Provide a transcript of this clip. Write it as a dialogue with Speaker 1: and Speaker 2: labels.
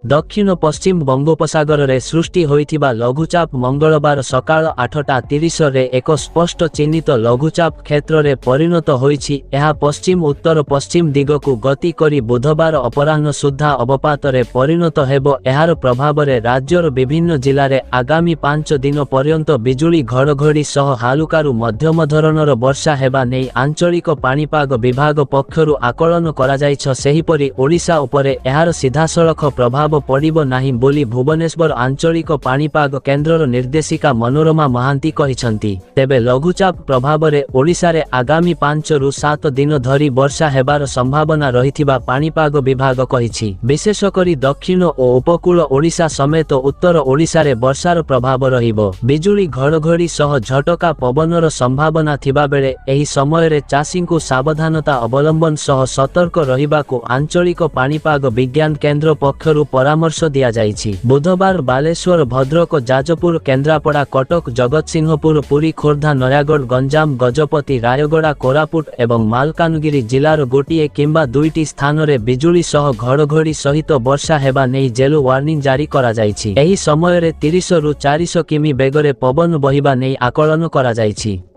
Speaker 1: ଦକ୍ଷିଣ ପଶ୍ଚିମ ବଙ୍ଗୋପସାଗରରେ ସୃଷ୍ଟି ହୋଇଥିବା ଲଘୁଚାପ ମଙ୍ଗଳବାର ସକାଳ 8:30ରେ ଏକ ସ୍ପଷ୍ଟ ଚିହ୍ନିତ ଲଘୁଚାପ କ୍ଷେତ୍ରରେ ପରିଣତ ହୋଇଛି। ଏହା ପଶ୍ଚିମ ଉତ୍ତର ପଶ୍ଚିମ ଦିଗକୁ ଗତି କରି ବୁଧବାର ଅପରାହ୍ନ ସୁଦ୍ଧା ଅବପାତରେ ପରିଣତ ହେବ। ଏହାର ପ୍ରଭାବରେ ରାଜ୍ୟର ବିଭିନ୍ନ ଜିଲ୍ଲାରେ ଆଗାମୀ 5 ଦିନ ପର୍ଯ୍ୟନ୍ତ ବିଜୁଳି ଘଡ଼ଘଡ଼ି ସହ ହାଲୁକାରୁ ମଧ୍ୟମ ଧରଣର ବର୍ଷା ହେବା ନେଇ ଆଞ୍ଚଳିକ ପାଣିପାଗ ବିଭାଗ ପକ୍ଷରୁ ଆକଳନ କରାଯାଇଛ। ସେହିପରି ଓଡ଼ିଶା ଉପରେ ଏହାର ସିଧାସଳଖ ପ୍ରଭାବ ପଡ଼ିବ ନାହିଁ ବୋଲି ଭୁବନେଶ୍ୱର ଆଞ୍ଚଳିକ ପାଣିପାଗ କେନ୍ଦ୍ରର ନିର୍ଦ୍ଦେଶିକା ମନୋରମା ମହାନ୍ତି କହିଛନ୍ତି। ତେବେ ଲଘୁଚାପ ପ୍ରଭାବରେ ଓଡ଼ିଶାରେ ଆଗାମୀ 5ରୁ 7 ଦିନ ଧରି ବର୍ଷା ହେବାର ସମ୍ଭାବନା ରହିଥିବା ପାଣିପାଗ ବିଭାଗ କହିଛି। ବିଶେଷ କରି ଦକ୍ଷିଣ ଓ ଉପକୂଳ ଓଡ଼ିଶା ସମେତ ଉତ୍ତର ଓଡ଼ିଶାରେ ବର୍ଷାର ପ୍ରଭାବ ରହିବ। ବିଜୁଳି ଘଡ଼ଘଡ଼ି ସହ ଝଟକା ପବନର ସମ୍ଭାବନା ଥିବାବେଳେ ଏହି ସମୟରେ ଚାଷୀଙ୍କୁ ସାବଧାନତା ଅବଲମ୍ବନ ସହ ସତର୍କ ରହିବାକୁ ଆଞ୍ଚଳିକ ପାଣିପାଗ ବିଜ୍ଞାନ କେନ୍ଦ୍ର ପକ୍ଷରୁ ପରାମର୍ଶ ଦିଆଯାଇଛି। ବୁଧବାର ବାଲେଶ୍ୱର, ଭଦ୍ରକ, ଯାଜପୁର, କେନ୍ଦ୍ରାପଡ଼ା, କଟକ, ଜଗତସିଂହପୁର, ପୁରୀ, ଖୋର୍ଦ୍ଧା, ନୟାଗଡ଼, ଗଞ୍ଜାମ, ଗଜପତି, ରାୟଗଡ଼ା, କୋରାପୁଟ ଏବଂ ମାଲକାନଗିରି ଜିଲ୍ଲାର ଗୋଟିଏ କିମ୍ବା ଦୁଇଟି ସ୍ଥାନରେ ବିଜୁଳି ସହ ଘଡ଼ଘଡ଼ି ସହିତ ବର୍ଷା ହେବା ନେଇ ଜେଲୋ ୱାର୍ଣ୍ଣିଂ ଜାରି କରାଯାଇଛି। ଏହି ସମୟରେ 30ରୁ 400 କିମି ବେଗରେ ପବନ ବହିବା ନେଇ ଆକଳନ କରାଯାଇଛି।